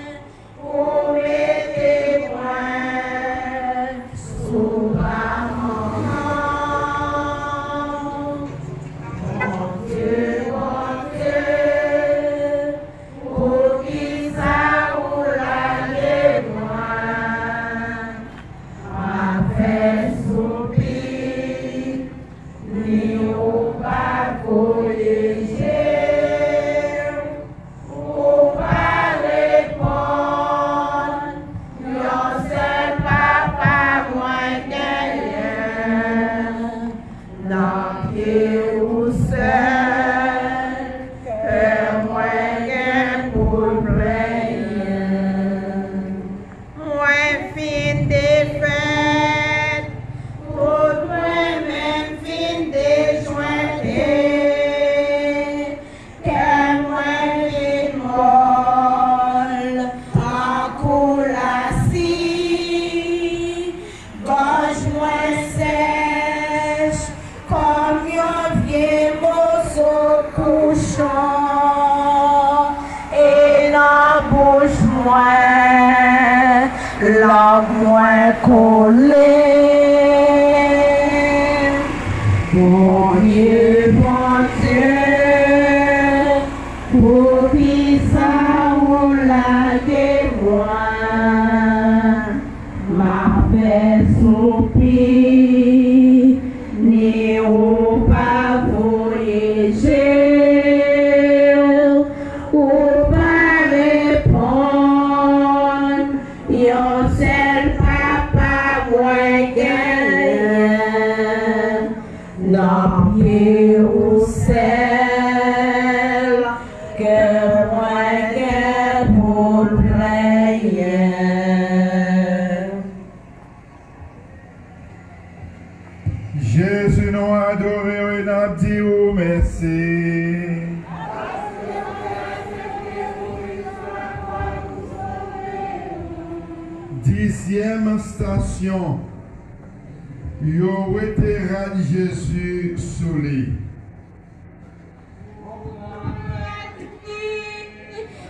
ou mete mwen sou pa manman. Bondye, Bondye, poukisa ou lage mwen? M ap fè soupi, ni ou pa voye je, ou pa reponn. Yon sèl papa mwen genyen, nan pye ou sèl, kè mwen gen pou l plenyen. Mwen fin defèt, tout mwen menm fin dejwente. Kè mwen vin mòl tankou lasi, gòj mwen sèch kòm yon vye moso kouchon, e nan bouch mwen lang mwen kole. Bondye, Bondye, poukisa ou lage mwen? M ap fè soupi, ni ou pa voye je, ou pa reponn. Yon sèl papa mwen genyen, nan pye ou sèl, kè mwen gen pou plenyen. Jezi, nou adore w e n ap di ou mèsi. Dizyèm estasyon, yo wete rad Jezi sou li.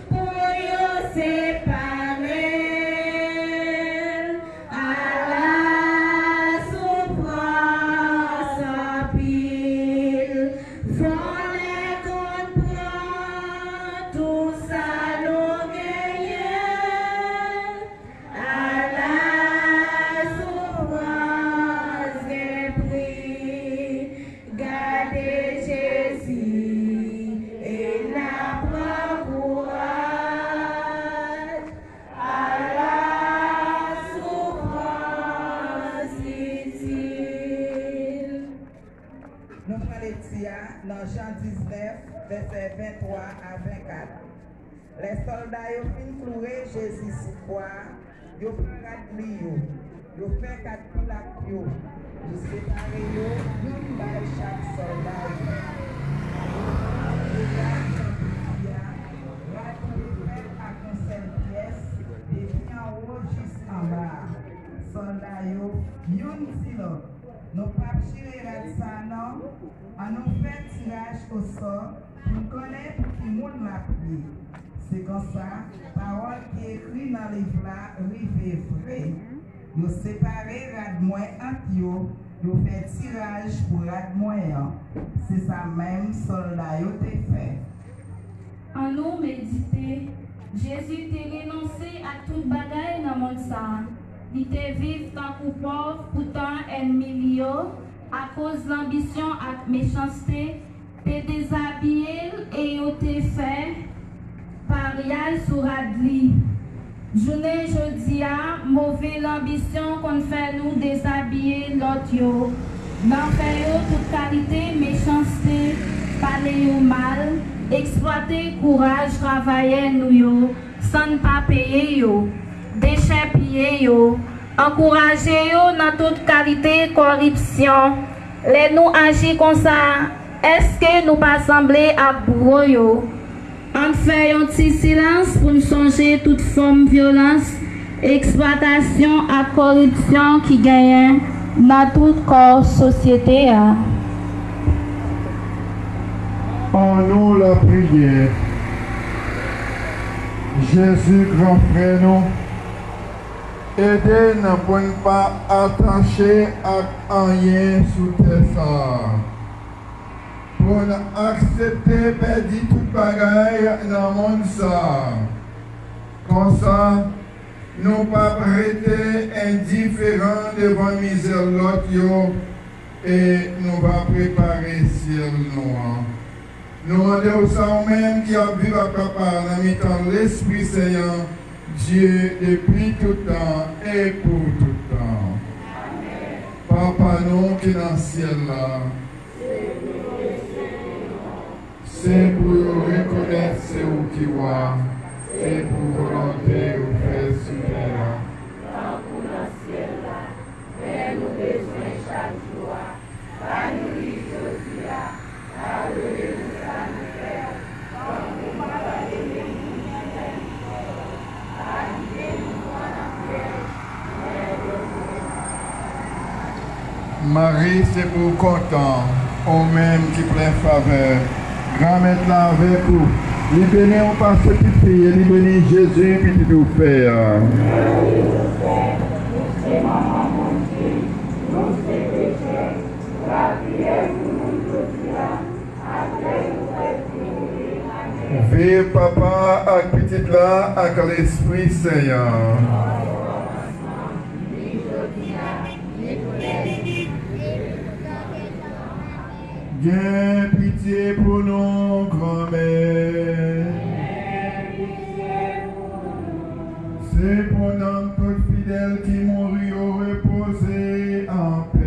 Pou yo separe l, ala soufrans anpil. Vòlè konn pran tou sa nou gen. Lè sòlda yo fin kloure Jezi sou kwa a, yo pran rad li yo, yo fè kat pou l ak yo, yo separe yo, youn bay chak sòlda yo. Yo pran de rad nan piti a, rad yo te fèt ak yon sèl pyès, depi anwo jis anba a. Sòlda yo, youn di lòt, "Nou p ap chire rad sa a non, ann nou fè tiraj osò pou n konnen pou ki moun l ap ye." Se konsa, pawòl ki ekri nan liv la rive vre. Yo separe rad mwen ant yo, yo fè tiraj pou rad mwen an. Se sa menm sòlda yo te fè. Annou medite. Jezi te renonse ak tout bagay nan monn sa a. Li te viv tankou pòv, poutan ènmi li yo, akoz lanbisyon ak mechanste, te dezabiye l e yo te fè parya l sou rad li. Jounen jodi a, move lanbisyon konn fè nou dezabiye lòt yo, nan fè yo tout kalite mechanste, pale yo mal, eksplwate kouraj travayè nou yo san n pa peye yo, dechèpiye yo, ankouraje yo nan tout kalite kòripsyon. Lè nou aji konsa, èske nou pa sanble ak bouwo yo? Ann fè yon ti silans pou n sonje tout fòm vyolans, eksplwatasyon ak kòripsyon ki genyen nan tout kò sosyete a. Annou lapriyè. Jezi, gran frè nou, ede n pou n pa atache ak anyen sou tè sa a, pou n aksepte pèdi tout bagay nan monn sa a. Konsa, nou p ap rete endiferan devan mizè lòt yo e nou va prepare syèl nou an. Nou mande w sa, ou menm ki ap viv ak Papa a nan mitan Lespri Sen an, Dye depi tout tan e pou tout tan. Papa nou ki nan syèl la, se pou yo rekonèt se ou ki wa, se pou volonte ou fè sou tè a. Tankou nan syèl la, men nou bezwen chak jou a, ba nou li jodi a, padone nou sa nou fè, tankou nou padone moun ki fè nou tò. Pa kite nou pran nan pyèj, men deliv nou. Mari, se pou w kontan, ou menm ki plen favè. Granmèt la avèk ou. Li beni w pase tout fi, e li beni Jezi, pitit ou fè a. Viv Papa ak Pitit la ak Lespri Sen an. Gen pitye pou nou, Granmèt. Se pou nanm tout fidèl ki mouri yo repoze anpè.